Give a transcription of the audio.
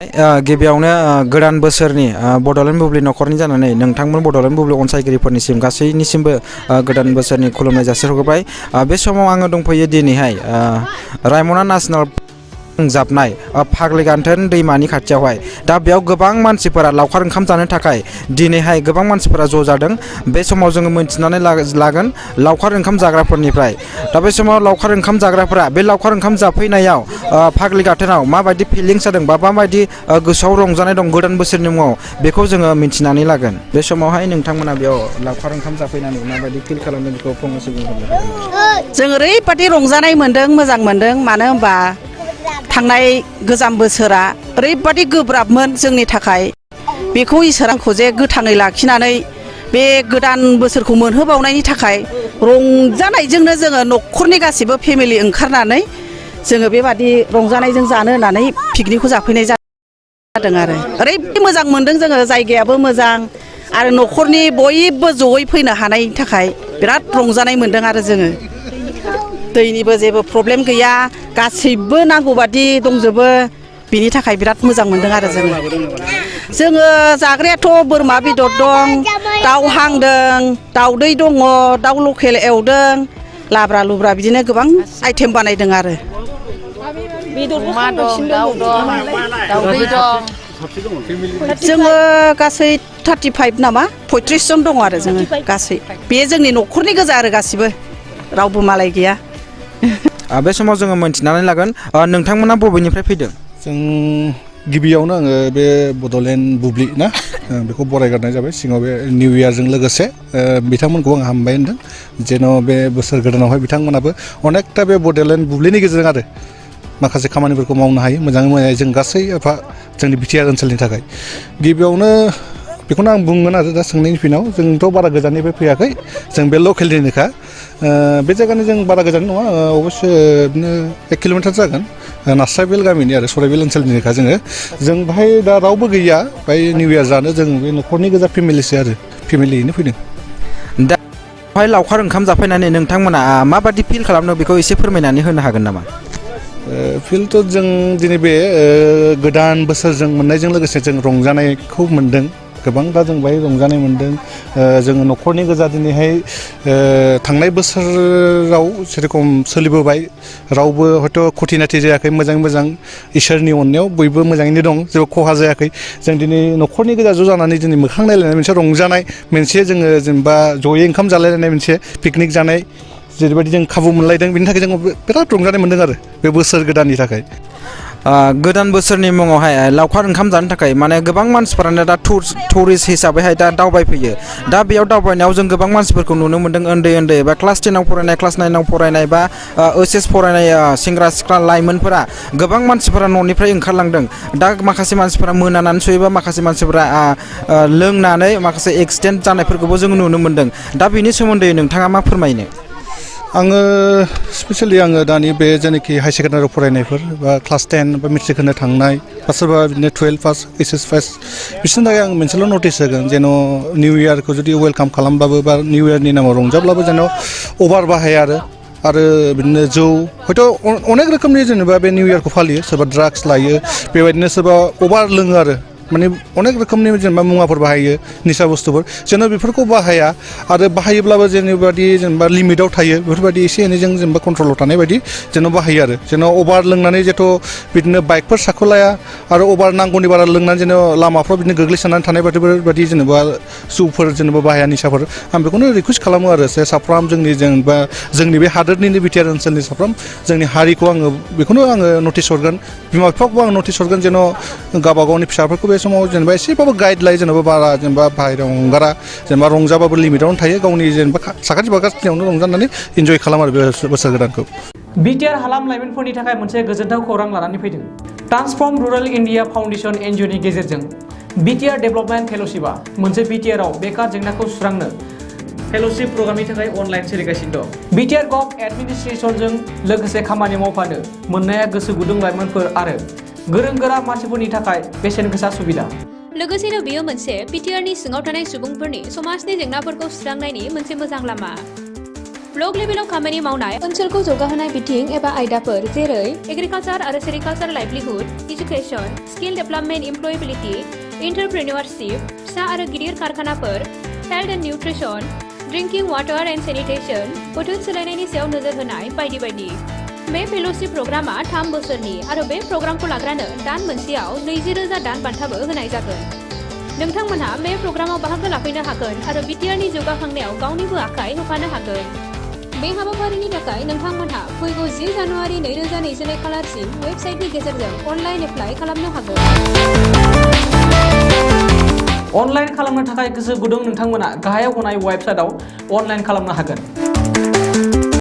गिबियावनो गोदान बोसोरनि बड'लेण्ड बुब्लि नखरनि जानानै नोंथांमोन बड'लेण्ड बुब्लि अनसायगिरिफोरनिसिम गासैनिसिमबो गोदान बोसोरनि खुलुमनाय जासिहरबाय। बे समाव आङो दंफैयो दिनैहाय रायमना नेशनेल जाबनाय फाग्लिगान्थोन दैमानि खाथियावहाय। दा बेयाव गोबां मानसिफोरा लावखार ओंखाम जानो थाखाय दिनैहाय गोबां मानसिफोरा ज' जादों। बे समाव जोङो मिन्थिनानै लागोन लावखार ओंखाम जाग्राफोरनिफ्राय। दा बे समाव लावखार ओंखाम जाग्राफोरा बे लावखार ओंखाम जाफैनायाव फाग्लिगाथोनाव माबायदि फिलिंस जादों बा माबायदि गोसोआव रंजानाय दं गोदान बोसोरनि मुङाव बेखौ जोङो मिन्थिनानै लागोन। बे समावहाय नोंथांमोना बेयाव लावखार ओंखाम जाफैनानै माबायदि फिल खालामदों बेखौ फंनैसो बुंहरनो हागोन। जों ओरैबादि रंजानाय मोन्दों, मोजां मोन्दों। मानो होनबा थांनाय गोजाम बोसोरा ओरैबादि गोब्राबमोन जोंनि थाखाय। बेखौ इसोरा आंखौ जे गोथाङै लाखिनानै बे गोदान बोसोरखौ मोनहोबावनायनि थाखाय रंजानायजोंनो जोङो न'खरनि गासैबो फेमिलि ओंखारनानै जोङो बेबादि रंजानायजों जानो होननानै पिकनिकखौ जाफैनाय जादों आरो ओरैबादि मोजां मोन्दों जोङो। जायगायाबो मोजां आरो न'खरनि बयबो जयै फैनो हानायनि थाखाय बिराद रंजानाय मोन्दों आरो जोङो। दैनिबो जेबो प्रब्लेम गैया, गासैबो नांगौबादि दंजोबो। बिनि थाखाय बिराद मोजां मोन्दों आरो जोङो जाग्रायाथ' बोरमा बेदर दं, दाउ हांदों, दाउदै दङ, दाउ लकेल एवदों, लाब्रा लुब्रा बिदिनो गोबां आइटेम बानायदों आरो। अमा दं, दाउ दं, दाउदै दं। जोङो गासै 35 नामा 35 जन दङ आरो जोङो गासै। बे जोंनि न'खरनि गोजा आरो गासिबो, रावबो मालाय गैया। बे समाव जोङो मिन्थिनानै लागोन नोंथांमोना बबेनिफ्राय फैदों। जों गिबियावनो आङो बे बड'लेण्ड बुब्लि ना बेखौ बरायगारनाय जाबाय। सिगाङाव बे निउ इयारजों लोगोसे बिथांमोनखौ आं हामबाय होनदों जेन' बे बोसोर गोदानावहाय बिथांमोनाबो अनेकथा बे बड'लेण्ड बुब्लिनि गेजेरजों आरो माखासे खामानिफोरखौ मावनो हायो मोजाङै मोजाङै जों गासै जोंनि बिटिआर ओनसोलनि थाखाय। गिबियावनो बेखौनो आं बुंगोन आरो दा सोंनायनि फिनाव जोंथ' बारा गोजाननिफ्राय फैयाखै, जों बे लकेलनिनोखा। बे जायगानि जों बारा गोजान नङा, अबयस्से बिदिनो 1 किल'मिटार जागोन। नास्रायबिल गामिनि आरो सराइबिल ओनसोलनिनोखा जोङो। जों बाहाय दा रावबो गैया, बाहाय निउ इयार जानो जों बे न'खरनि गोजा फेमिलिसो आरो फेमिलियैनो फैदों। दा बेवहाय लावखार ओंखाम जाफैनानै नोंथांमोना माबायदि फिल खालामदों बेखौ एसे फोरमायनानै होनो हागोन नामा? फिल्डथ' जों दिनै बे गोदान बोसोरजों मोननायजों लोगोसे जों रंजानायखौ मोन्दों गोबां। दा जों बाहाय रंजानाय मोन्दों। जोङो न'खरनि गोजा दिनैहाय थांनाय बोसोराव जेरेखम सोलिबोबाय रावबो हयथ' खथि नाथि जायाखै, मोजाङै मोजां इसोरनि अननायाव बयबो मोजाङैनो दं, जेबो खहा जायाखै। जों दिनै न'खरनि गोजा ज' जानानै दिनै मोखां नायलायनाय मोनसे रंजानाय, मोनसे जोङो जेनेबा जयै ओंखाम जालायलायनाय मोनसे पिकनिक जानाय जेरैबायदि जों खाबु मोनलायदों, बिनि थाखाय जों बिराद रंजानाय मोन्दों आरो बे बोसोर गोदाननि थाखाय। गोदान बोसोरनि मुङावहाय लावखार ओंखाम जानो थाखाय माने गोबां मानसिफोरानो दा टुरिस्ट हिसाबैहाय दा दावबायफैयो। दा बेयाव दावबायनायाव जों गोबां मानसिफोरखौ नुनो मोन्दों, उन्दै उन्दै बा क्लास 10आव फरायनाय, क्लास 9आव फरायनाय बा OHS फरायनाय सेंग्रा सिख्ला लाइमोनफोरा गोबां मानसिफोरा न'निफ्राय ओंखारलांदों। दा माखासे मानसिफोरा मोनानानै सहैबा माखासे मानसिफोरा लोंनानै माखासे एक्सिडेन्ट जानायफोरखौबो जों नुनो मोन्दों। दा बेनि सोमोन्दै नोंथाङा मा फोरमायनो? आङो स्पेसियेलि दानि बे जेनाखि हाई सेकेन्डारियाव फरायनायफोर बा क्लास 10 बा मेट्रिक होनो थांनाय बा सोरबा बिदिनो 12 पास HS पास बिसोरनि थाखाय आं मोनसेल' नटिस होगोन, जेन' निउ इयारखौ जुदि वेलकाम खालामबाबो बा निउ इयारनि नामाव रंजाब्लाबो जेन' अभार बाहाया आरो बिदिनो जौ हयथ' अनेक रोखोमनि जेनेबा बे निउ इयारखौ फालियो। सोरबा ड्राग्स लायो, बेबायदिनो सोरबा अभार लोङो आरो माने अनेक रोखोमनि जेनेबा मुवाफोर बाहायो, निसा बुस्थुफोर। जेन' बेफोरखौ बाहाया आरो बाहायोब्लाबो जेनेबा लिमिटाव थायो, बेफोरबायदि एसे एनै जों जेनेबा कन्ट्रलाव थानाय बायदि जेन' बाहायो आरो जेन' अभार लोंनानै जेथ' बिदिनो बाइकफोर साख'लाया आरो अभार नांगौनि बारा लोंनानै जेन' लामाफ्राव बिदिनो गोग्लैसोनानै थानाय बायदि जेनेबा जौफोर जेनेबा बाहाया, निसाफोर। आं बेखौनो रिकुवेस्ट खालामो आरो साफ्राम जोंनि बे हादोरनिनो बिटिआर ओनसोलनि साफ्राम जोंनि हारिखौ आङो बेखौनो नटिस हरगोन, बिमा बिफाखौबो आं नटिस हरगोन, जेन' गावबा गावनि फिसाफोरखौ बे समाव जेनेबा एसेबाबो गाइड लायो, जेनेबा बारा जेनेबा बाहेरायाव हंगारा, जेनेबा रंजाबाबो लिमिटावनो थायो, गावनि जेनेबा साखाथि फाखाथियावनो रंजानानै इन्जय खालामो आरो बे बोसोर गोदानखौ। बिटिआर हालाम लाइमोनफोरनि थाखाय मोनसे गोजोनथाव खौरां लानानै फैदों। ट्रान्सफर्म रुरेल इन्डिया फाउन्डेसन NGOनि गेजेरजों बिटिआर डेभेलपमेन्ट फेल'शिपआ मोनसे बिटिआरआव बेकार जेंनाखौ सुस्रांनो फेल'शिप प्रग्रामनि थाखाय अनलाइन सोलिगासिनो दं। बिटिआर गभ एडमिनिस्ट्रेसनजों लोगोसे खामानि मावफानो मोननाया गोसो गुदुं लाइमोनफोर आरो गोरों गोरा मानसिफोरनि थाखाय बेसेन गोसा सुबिदा। लोगोसेनो बेयो मोनसे बिटिआरनि सिङाव थानाय सुबुंफोरनि समाजनि जेंनाफोरखौ सुस्रांनायनि मोनसे मोजां लामा। ब्लक लेभेलाव खामानि मावनाय ओनसोलखौ जौगाहोनाय बिथिं एबा आयदाफोर जेरै एग्रिकालचार आरो sericulture livelihood education skill development employability entrepreneurship फिसा आरो गिदिर कारखानाफोर health and nutrition drinking water and sanitation बोथोर सोलायनायनि सायाव नोजोर होनाय बायदि बायदि बे फेल'शिप प्रग्रामा 3 बोसोरनि आरो बे प्रग्रामखौ लाग्रानो दान मोनसेयाव 20,000 दान बान्थाबो होनाय जागोन नोंथांमोनहा बे प्रग्रामाव बाहागो लाफैनो हागोन आरो बिटिआरनि जौगाखांनायाव गावनिबो आखाइ होफानो हागोन बे हाबाफारिनि थाखाय नोंथांमोनहा फैगौ 10 जानुवारि 2022 खालारसिम वेबसाइटनि गेजेरजों अनलाइन एप्लाइ खालामनो हागोन अनलाइन खालामनो थाखाय गोसो गुदुं नोंथांमोना गाहायाव होनाय वेबसाइटआव अनलाइन खालामनो हागोन